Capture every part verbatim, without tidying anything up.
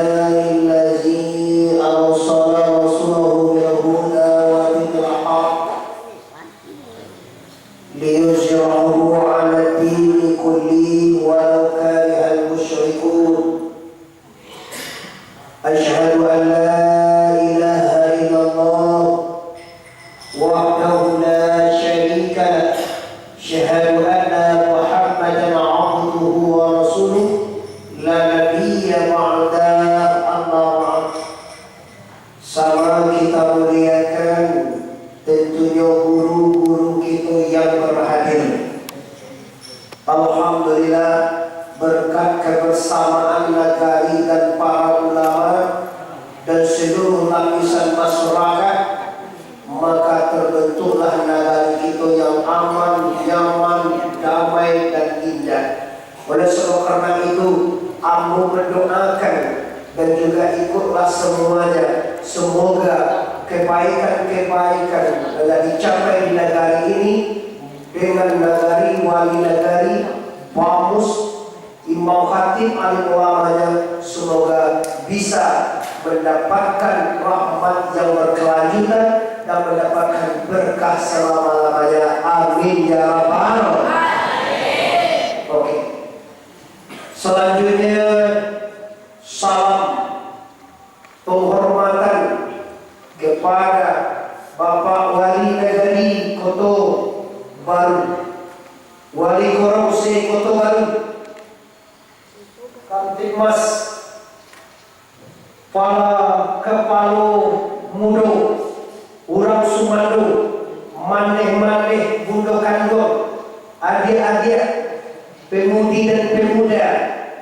الذي أرسل رسوله بالهدى ودين الحق ليظهره على الدين كله ولو كره المشركون. أشهد أن لا إله إلا الله وحده لا شريك له. أشهد أن محمدا عبده ورسوله لا نبي بعده. أما بعد. Sama kita muliakan tentunya guru-guru kita yang berhadir. Alhamdulillah, berkat kebersamaan nagari dan para ulama dan seluruh lapisan masyarakat, maka terbentuklah nagari kita yang aman, nyaman, damai, dan indah. Oleh sebab karena itu, ambo mendoakan dan juga ikutlah semuanya, semoga kebaikan-kebaikan yang dicapai di nagari ini dengan nagari wali nagari, bamus, imam khatib, alim ulamanya, semoga bisa mendapatkan rahmat yang berkelanjutan dan mendapatkan berkah selama-lamanya. Amin ya rabbal. Oke. Selanjutnya, salam penghormatan kepada Bapak Wali Nagari Koto Baru, Wali Korong se Koto Baru, Kamtibmas, pala kapalo mudo, urang sumando, maneh-maneh bundo kanduang, adiak-adiak, pemudi dan pemuda,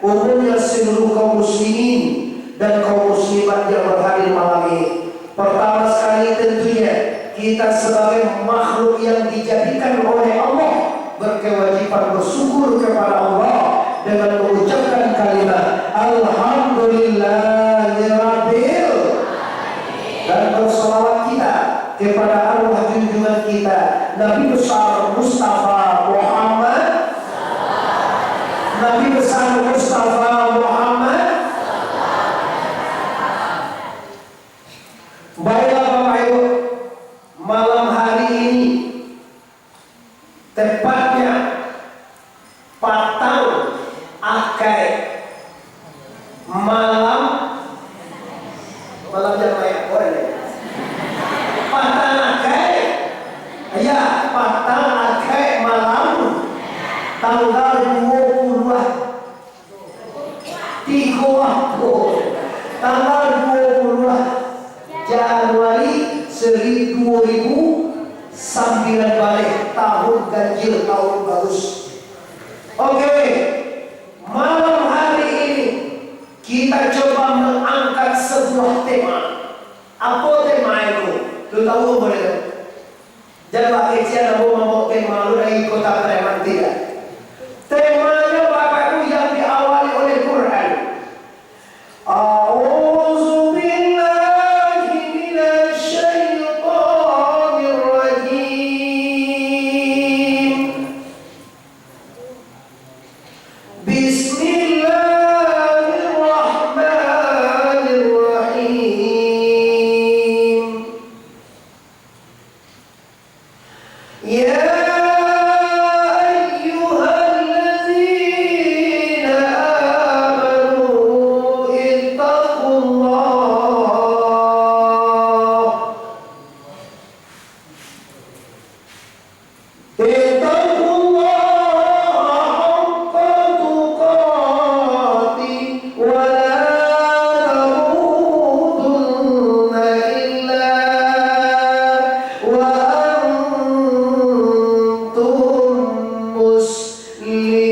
umumnya seluruh kaum muslimin dan kaum muslimat yang berhadir malam ini. Pertama sekali tentunya, kita sebagai makhluk yang dijadikan oleh Allah berkewajiban bersyukur kepada Allah dengan mengucapkan kalimat Alhamdulillahirabbil, dan bersalawat kita kepada arwah junjungan kita, Nabi Besar Mustafa Muhammad. Nabi Besar Mustafa Muhammad. Baiklah, Bapak Ibu, malam hari ini, tepatnya patang Ahad malam, malam Jumaik, oh, ini. Patang Ahad, ya, patang Ahad malam, tanggal dua puluh, tigo apo? Tanggal dua puluh Januari seri-, dua ribu sambilan baleh, tahun ganjil, tahun bagus. Oke, malam hari ini kita coba mengangkat sebuah tema. Apo tema itu? Lu tahu boleh? Jan bakecian ambo mambaok tema lu dari kota preman, tidak. Temanyo, Bapak Ibu, yang diawali oleh Quran. A'udzu billahi minasy syaithanir rajim. Bismillahirrahmanirrahim. يا أيها الذين آمنوا اتقوا الله، اتقوا الله حق تقاته ولا تموتن إلا وأنتم مسلمون.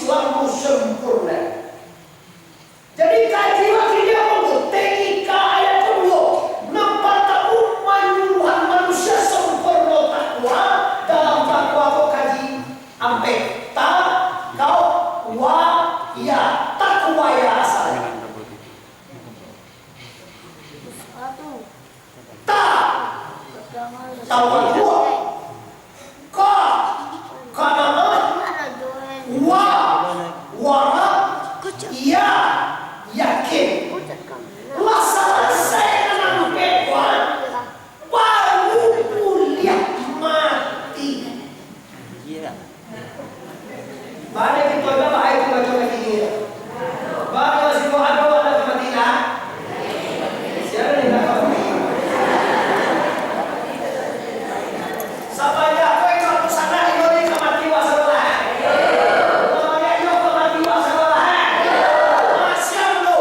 Islam tu sempurna. Jadi, kaji wakil dia pun tu, T I K ayat kedua, nan partamo manyuruhan manusia sempurno takwa, dalam takwa ko kaji ampek. Ta, kau, wa, ya. Takwa ya asal. Ta, tawaduk. Ka, qanaah. Wa, wara. Ya, yakin. Lah salasai nan ampek, wan, baru buliah mati. Bana kito ado bahai tu baco kaki ni. Bana siko ado, ado ka mati lah. Siapa ni nak mati? Sabanyak ko iko tu sanak iko ni ka mati wa salah. Sabanyak iko ka mati wa salah. Masiang tu.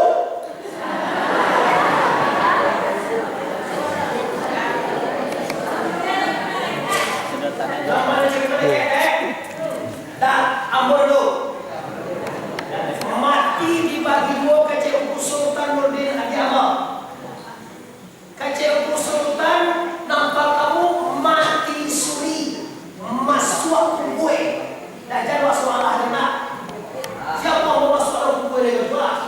Dah, ambo dulu. Mati dibagi duo kecek Ungku Sultan Nurdin Adi Allah. Kecek Ungku Sultan nan partamo mati suri, masuak kubue. Dah jan masuak Allah tu nak. Siapa mau masuk dalam kubue dia tu lah.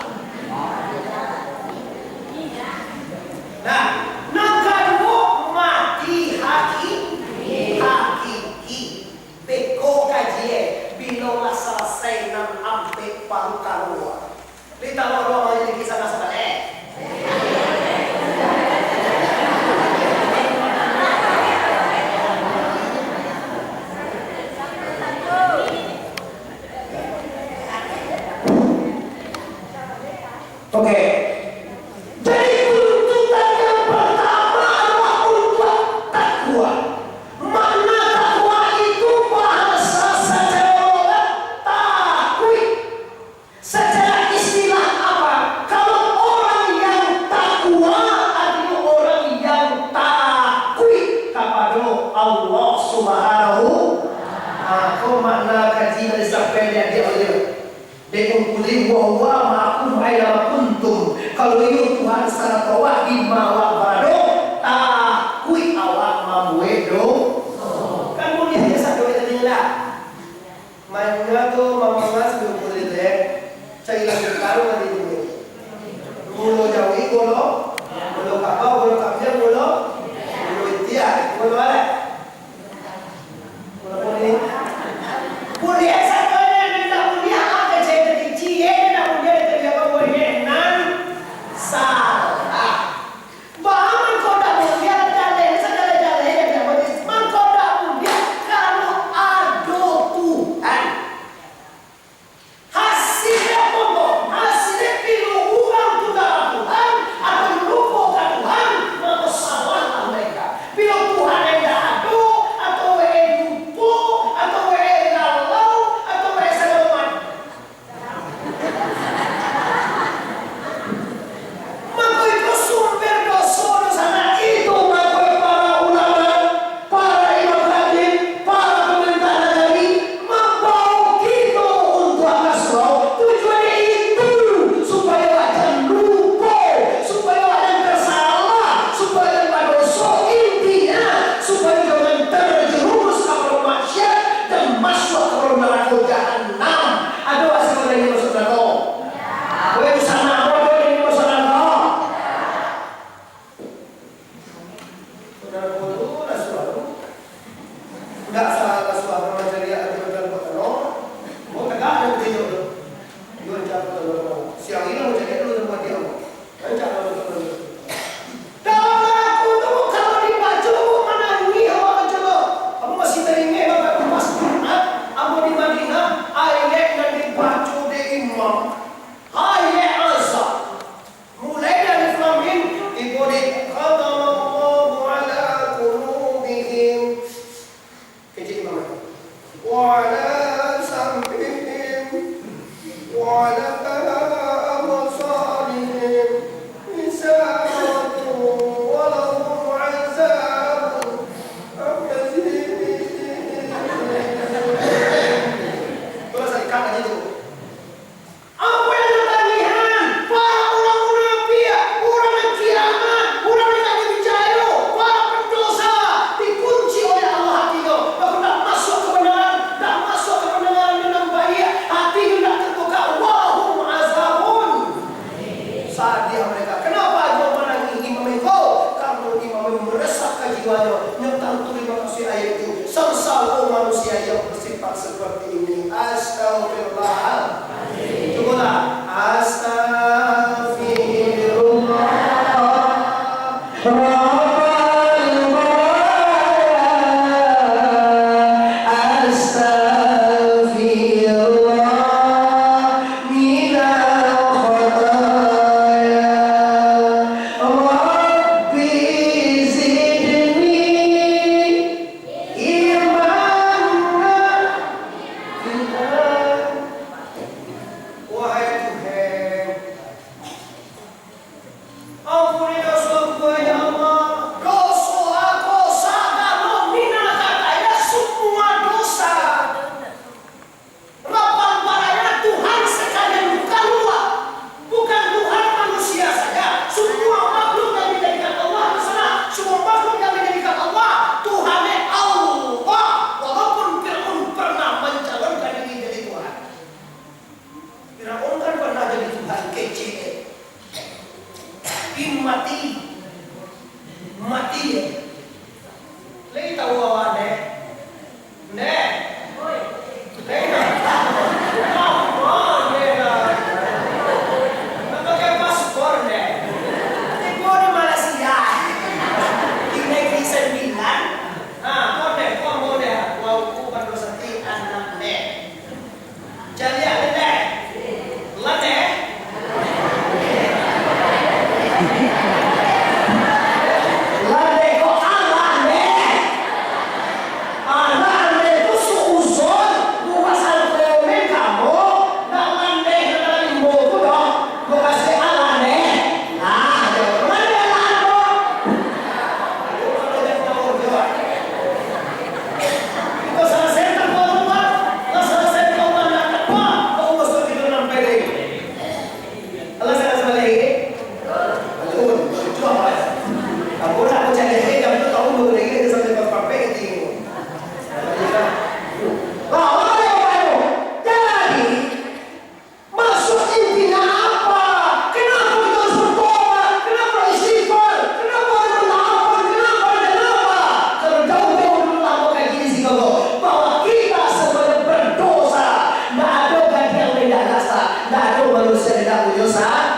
Nah, nan kaduo mati haki-, hakiki. Beko kaji e, bilo lah salasai nan ampek parkaro. Ditambah doa majelis kisah nasib balik. Oke. Jadi, tuntutan yang pertama adalah untuak takwa. Makna takwa itu bahasa sacaro logat takuik. Secara istilah apa? Kalau orang yang takwa, artinyo orang yang takuik kapado Allah Subhanahu. Ah, ko makna kaji dari sampai dia, dia, dia. Dek Ungku Lim, "Wa huwa ma'akum aina ma kuntum." Kalau iyo Tuhan sarato awak di ma awak barado, takuik awak mambuek do-, kan buliah je sado tadi lah. Manya tu mamangas di Ungku Lim tu, eh. Cari lagi taruh lagi dulu. Gulo jawi, gulo, gulo kabau, gulo kambiang, gulo, gulo itiak, gulo alek. Buliah sajo nan indak buliah, ah, kecek-kecek, eh, indak buliah, indak buliah, buliah nan salah. Baa mangko indak buliah, jaleh, sajaleh-jaleh, jadi apa ni? Mangko indak buliah, karano ado Tuhan. Hasilnyo apo? Hasilnyo, pilo urang tu ka Tuhan, atau lupo ka Tuhan, mako salahlah mereka. Pilo Tuhan indak ado, atau wee lupo, atau wee galau, atau wee sagalo macam. Mako itu sumber doso tu sanak. Itu mako para ulama, para imam khatib, para pemerintah nagari mambawa kito untuak ka surau. Tujuannyo itu, supayo awak jan lupo, supayo awak jan tasalah, supayo jan badoso. Intinyo, supayo jangan terjerumus ka dalam maksiat dan masuak ka dalam narako jahanam. Ado asa urang nan masuak narako? Weh, sanak, ado nan masuak narako? Narako tu lah suatu. Ndak salah suatu mancari ati macam buat tano. Mau tegak dan kejut tu. Yo, cakap tu. Siang ini mau cari dulu tempat dia. Rancak dalam Al-Quran. Dalam aku tu, kalau dibaco, manangih awak baco tu. Ambo masih taringek, wakatu pas Jumat, ambo di Madinah, ayat nan dibaco dek imam, ayat azan. Mulai dari Alif Lam Mim, tibo di Khatamallahu ala qulubihim. Kecek imam. Wa ala sam'ihim, wa ala absarihim, ghisawatun, wa lahum azabun azim. Itulah sarikat tadi tu. seperti ini. Astagfirullah. Cukup lah. Astagfirullah. Rabbal baraya. Astagfirullah. Minal khataya. Rabbi zidni. Iman. Wahai Tuhan, ampuni doso ambo, ya Allah. Doso ambo sagalo minal khataya, samua dosa. Rabbal baraya, Tuhan sakalian, bukan luak, bukan Tuhan manusia saja. Samua makhluk yang dijadikan Allah tu salah. Samua makhluk yang dijadikan Allah, Tuhannya Allah. Walaupun Firaun pernah mencalonkan diri jadi Tuhan. Firaun kan pernah jadi Tuhan, kecil. Tapi mati. Mati, ya. Lai tahu awak, Ndeh? Ndeh? Ndeh, Ndeh? Apo, Ndeh, lah? Nak pakai paspor, Ndeh? Tibo di Malaysia. Di negeri sembilan. Ha, ko, Ndeh, ko, ambo, Ndeh. Wau, ku, Bando Sati, anak, Ndeh. Caliak landai. Landai? Landai ko alah, Ndeh. Alah, Ndeh tu suuzon, bukan sangko meh kamo, ndak landai nan dalam limbo tu doh. Bukan se alah, Ndeh. Nah, jo, landai alah ko. Aduh, kalau jangan tahu, jo. Jadi, maksud intinya apa? Kenapa kita harus bertobat? Kenapa istighfar? Kenapa harus bertawapan? Kenapa? Kenapa? Kalau jauh-jauh dulu lah kau kaji di siko ko, bahwa kita semuanya berdosa. Ndak ado gadih nan indak rasa, ndak ado manusia nan indak punyo sa-,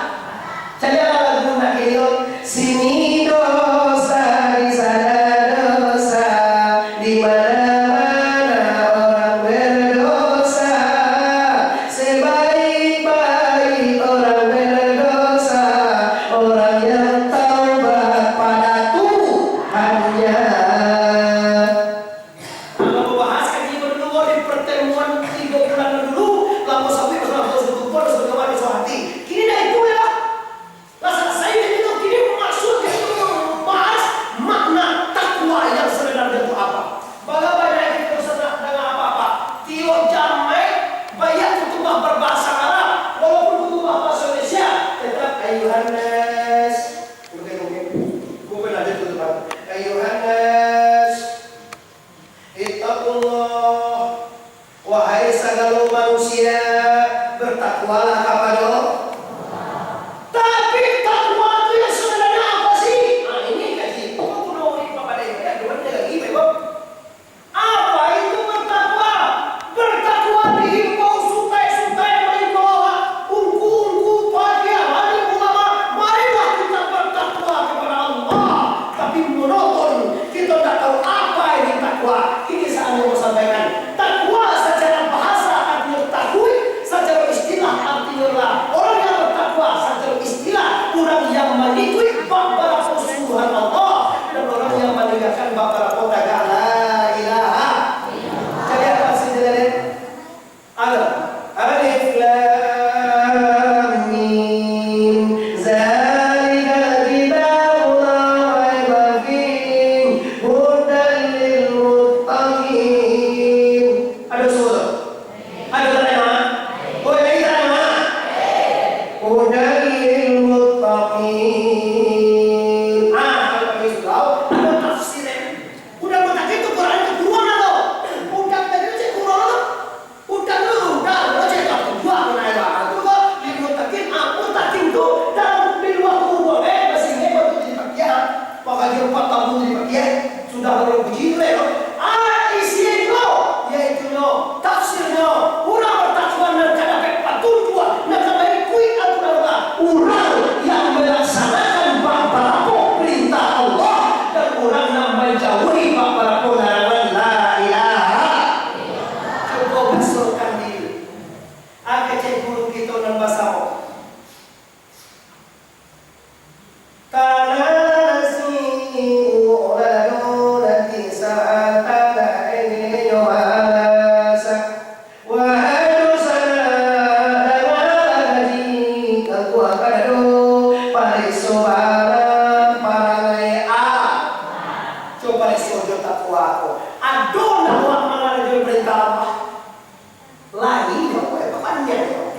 Caliaklah lagu nan kini ko. Sini dosa, di sana dosa, di mana-mana orang berdosa. Sebaik-baik orang berdosa, orang yang taubat pada Tuhannya. Kalau bahas kaji badulu di pertemuan tigo bulan nan dulu, lampau sabuik masalah doso tumpah, doso gawa, doso hati. Kini dah itu ya. Lah salasai dari itu, kini maksud dari itu membahas makna takwa yang sebenarnya itu apa. Bala banyak kita usah nak dengar apa-apa. Tiok jamaik banyak khutubah berbahasa Arab, walaupun khutubah bahasa Indonesia, tetap ayuhan nas. Bukan, bukan. Bukan ada khutubah. Ayuhan nas. Ittaqullah, wahai sagalo manusia, bertakwalah kapado. Tapi takwa tu yang sebenarnya apa sih? Nah, ini kaji. Kau kuno ini papadai, ya, dua dia lagi, memang. Apa itu bertakwa? Bertakwa dihimbau sutai-sutai maimbau ungku-ungku padiah, alim ulama, marilah kita bertakwa kepada Allah. Tapi monoton, kita ndak tahu apa ini takwa. Ini saat mau sampaikan. Takwa secara bahasa artinya takuik, secara istilah artinya lah orang yang bertakwa. Secara istilah, orang yang mengikuti bak barapo suruhan Allah, dan orang yang meninggalkan bak barapo tagak la ilaha. Jadi apa sih jelasin? Alif. Alif Lam Mim. Zalikal kitabu la raiba fihi, hudan lil muttaqin. Ada suara? Ada tarima? Oh, ya, tarima. Hudan lil muttaqin. Ah, kalau kami sudah, ada tafsir, eh. Hudan muttaqin tu Quran tu kurang atau? Hudan tadi tu cek kurang atau? Hudan tu hudan, lo cek tak buat, nah, Wahai dunsanak, dangalah kaji, Ngku akan ado pareso barang parangai Arab. Cubo pareso jo takwa ko. Ado ndak awak mangarajokan parentah Allah? Lai, wahai, bapandiang.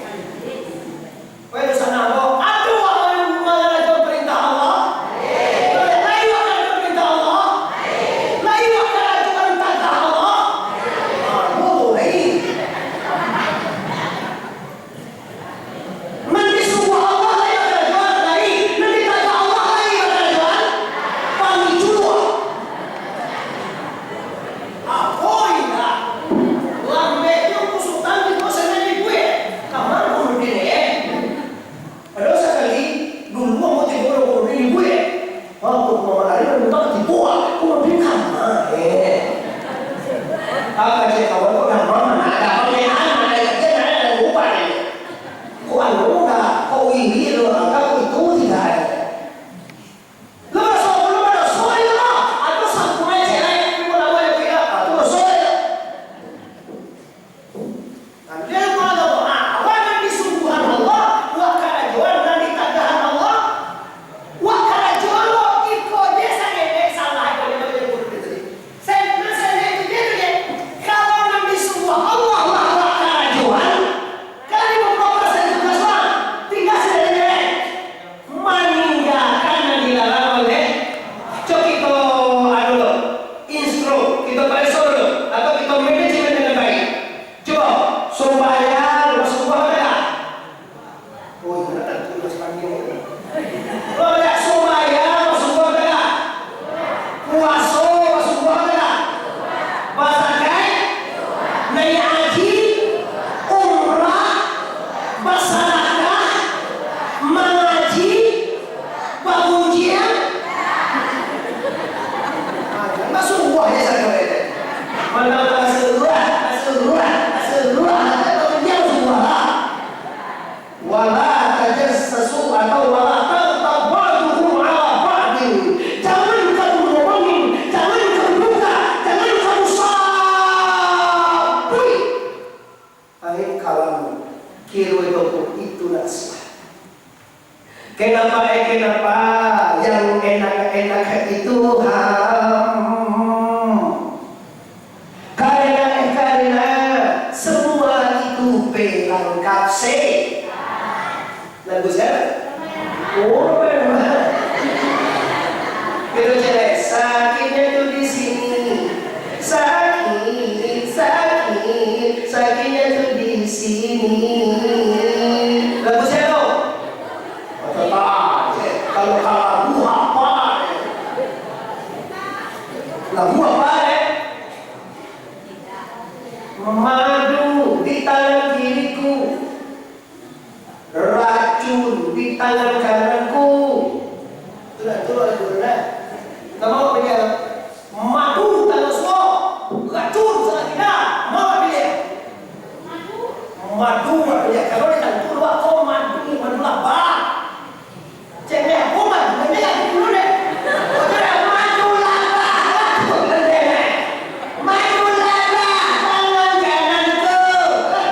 Wahai dunsanak, ado awak mangarajokan parentah Allah? Lai awak mangarajokan parentah Allah? Lai awak mangarajokan tagah Allah? Ah, ado tu, lai. Nan disungguah Allah lai bakarajoan, lai. Nan ditagah Allah lai bakarajoan. Pamicu. Apo indak? Lambek jo kusutan di bawah sana dibuek. Kamang kumudin, eh? Ado sakali, dulu ambo tibo lo kumudin dibuek. Waktu Muhammad Ali, ambo tibo, ah, kumudin kamang, eh? Apa cek kawan, kok damam, anak damam, eh, anak, anak, anak, anak, lupa, eh. Kok anu dah, kok ini lo, angka kok itu tidak, eh. Lo badoso, lo badoso, ayo lah. Atau sampurai cek lain, tapi kok lama aja tidak, ah, tu doso, ayo. Nah, dia malah doa, awak nan disungguahan Allah, buat karajoan nan ditagahan Allah, buat karajoan lo, iko je sakecek salah, iko je macam guru tadi. Sen-, nah, sen-, itu dia tu je. Kalau nan disungguah Allah, lah buat karajoan, kalau limo puluah persen tugas, lah, tinggal sadikit. Maninggakan nan dilarang oleh, cok kito, anu lo, instru, kito pareso dulu, atau kito manajemen dengan baik. Cubo, sumbayang, basungguah atau tidak? Oh, indak tantu lah sapanjang ini. Cubo, sumbayang, basungguah atau tidak? Puaso, basungguah atau tidak? Bazakat, naiak haji, umrah, basadakah, mangaji, bagunjiang. Ah, jan basungguah je sajo, eh. Mana basungguah, basungguah, basungguah, bagunjiang basungguah lah. Wala tajassasu atau wala taghtab ba'dukum ala ba'din. Jangan kamu ngomongin, jangan kamu buka, jangan kamu sapuik aib kawanmu. Kiro itu pun itu ndak sah. Kenapa, eh, kenapa yang enak-enak itu haram? Karena, karena semua itu pelengkap se-, lagu siapa? Oh, memang. Itu cewek, sakitnya tuh di sini. Sakit, sakit, sakitnya tuh di sini. Lagu siapa? Kata, kalau kalau lagu apa? Lagu apa, eh? Madu di tangan kiriku, racun di tangan kananku. Itulah, itulah, itulah. Kamu pilih madu tangan suo, racun tangan kida. Mau pilih? Madu pilih. Kalau di tangan tu, kau madu, madu labah. Cek deh, aku mah, ini lagi dulu deh. Udah maju labah, aku deh. Maju labah, tangan kananku.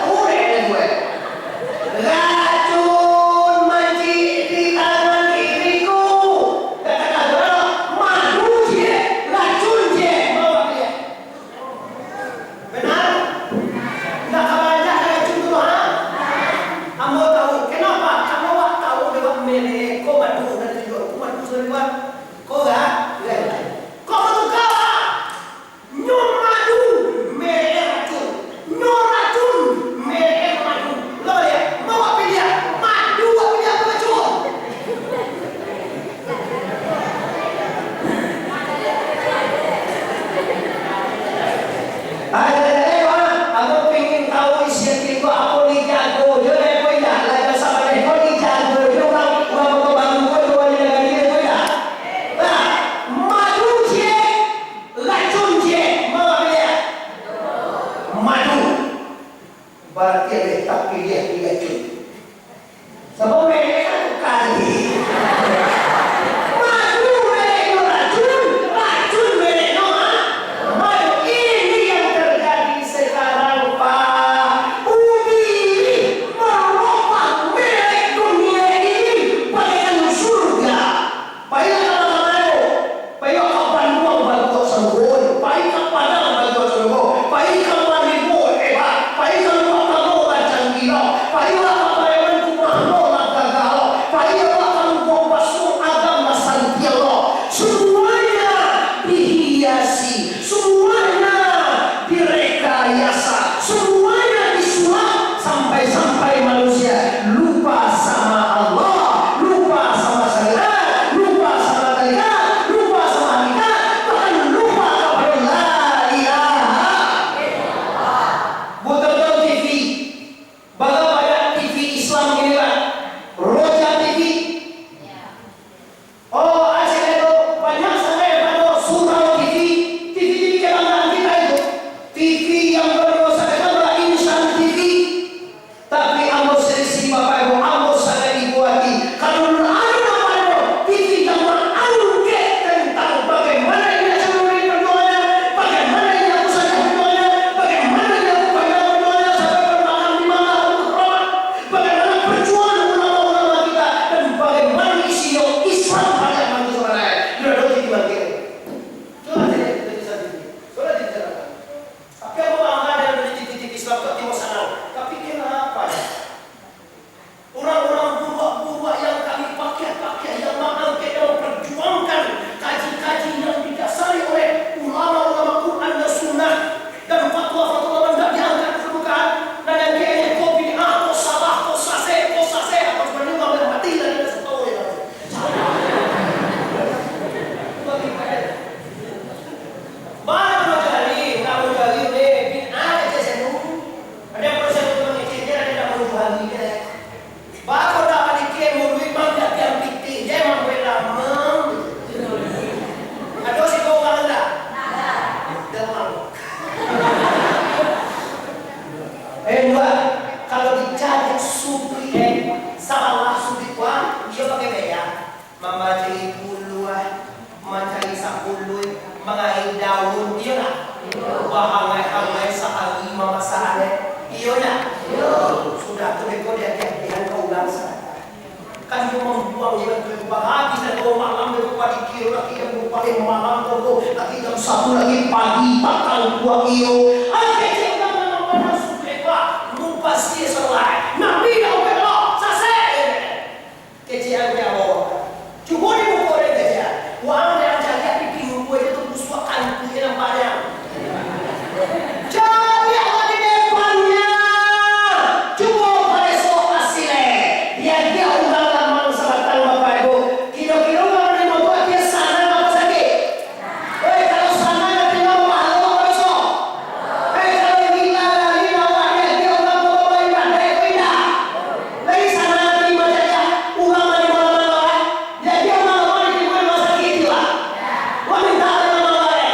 Kurang deh gue. Racun mancik di tangan kiriku. Kata-kata, madu je, racun je. Mau apa dia? Benar? Ndak ka baranjak ka racun tu, ha? Ambo tahu. Kenapa? Karena awak tahu dek awak merek ko madu nan tunjuk. Ko madu sudah lewat. Ko ga? Ga. Ko madu ka? Nyo madu merek racun. Nyo racun merek madu. Lo ya, mau awak pilih? Madu awak pilih apa racun? Ayo, ayo, ayo, ah, ambo pingin tahu isi hati ko, apo dijago jo dek ko indak? Lah, jan sabaleh ko dijago jo urang, urang Kota Baru ko, jo urang di nagari ko indak? Lah, madu ciek, racun ciek, ma piliah? Madu. Barati alih tapiliah di racun. Sabab merek kan tukar ni. Madu mereknyo racun, racun mereknyo ma-, madu. Ini yang terjadi sekarang, Pak. Supri, eh, sabalah supri kuah, iyo pakai beak. Mambacai puluah, mancari sapuluah, mangaia daun, iyo ndak? Bahangai-hangai sahari mamasak, eh, iyo ndak? Sudah tu beko diagiah-agiahan ka urang sadakah. Kan iyo mambuang, iyo kan, tu habis dah duo malam beko padikir, laki jam duo paling malam tu, laki jam satu lagi pagi, patang kuah iyo. Ai kecek urang nan mambacai supri kuah, mupasi salah. Nabi dah ubek lo, sasek. Kecek ang jawo. Cubo di muko den kecek. Wang den caliak pipi muko itu tu busuak kantu je nampaknyo. Caliaklah di depannyo. Cubo pareso hasilnyo. Diagiah urang lamang sabatang bapak ibu. Kiro-kiro urang manarimo tu agiah sanang apo sakik? Oi, kalau sanang ati urang, pahalo apo doso? Oi, kalau gila lari, awak diagiah urang tu baibadah, ko indak? Lai sanang ati macam urang manarimo lamang, eh? Diagiah urang lamang, diagiah urang sakik tu, ah. Wah, mintak urang lamang, eh?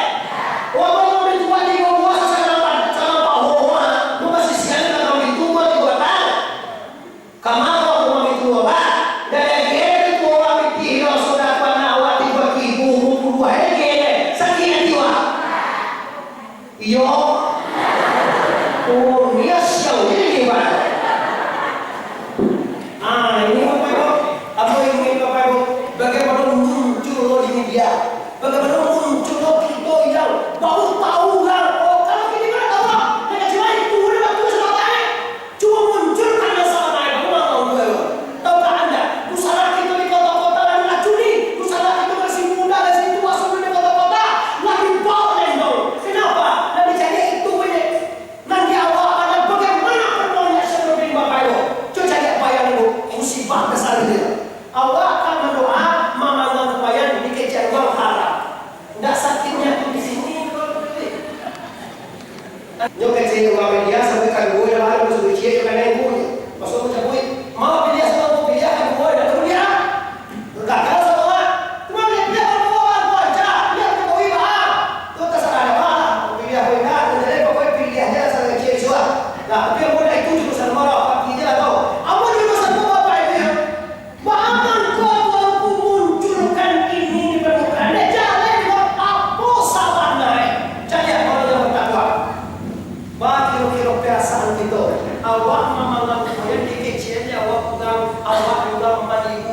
Wah, urang mintuak tigo buah, sasaran padat, sasaran paho, ah. Lu masih siang, urang mintuak tigo batang. Kamaro aku mamitu obat, dari agiah tu urang pitih lo, sudah tu anak awak tigo tibu, umur puluah, eh, agiah, sakik ati wak. Iyo. Oh, niat siang jadi ni, Pak. Ah, ini Bapak Ibu, apa ini Bapak Ibu? Bagaimana muncul lo di media? Bagaimana muncul lo kito yang baru tahu lah? Oh, kalau kini mana tahu lah? Yang kecil itu udah waktu sudah tahu. Cubo munculkan masalah lain, urang tahu juo. Tahukah Anda, pusara kito di kota-kota lah diracuni, pusara kito masih muda, masih tua, sampai di kota-kota, lah dibawa lah itu. Kenapa? Lah dicari itu ini. Nan di awak adalah bagaimana permainan Syaitan Bapak Ibu. Cubo cari bayang ibu, musibah besar dia. Awak kan berdoa, mamandang kebayang, dikecek urang haram. Ndak sakitnya tu di sini, kalau begitu. Nyo kecek urang media sampai kaduo dah baru, suruh ciek jo kanai ibu nyo. Masuk ke cabuik. Mau pilih sama mau pilih kaduo dah, kaduo dia. Gagal sama lah. Cuma pilih, pilih kaduo, kaduo aja. Pilih kaduo, bang. Tu terserah dah, bang. Pilih apa indak, jadi pokoknya pilih aja sama ciek suah. Nah, tapi yang boleh itu jurusan marah, pati je lah tau. Apa jurusan tu, Bapak Ibu, ya? Baa mangko Tuanku munculkan ini di parmukaan? Dek jaleh, apo sabananyo? Caliak urang nan batakwa. Baa kiro-kiro parasaan kito? Awak mamandang urang dikecek, awak urang, awak urang maniru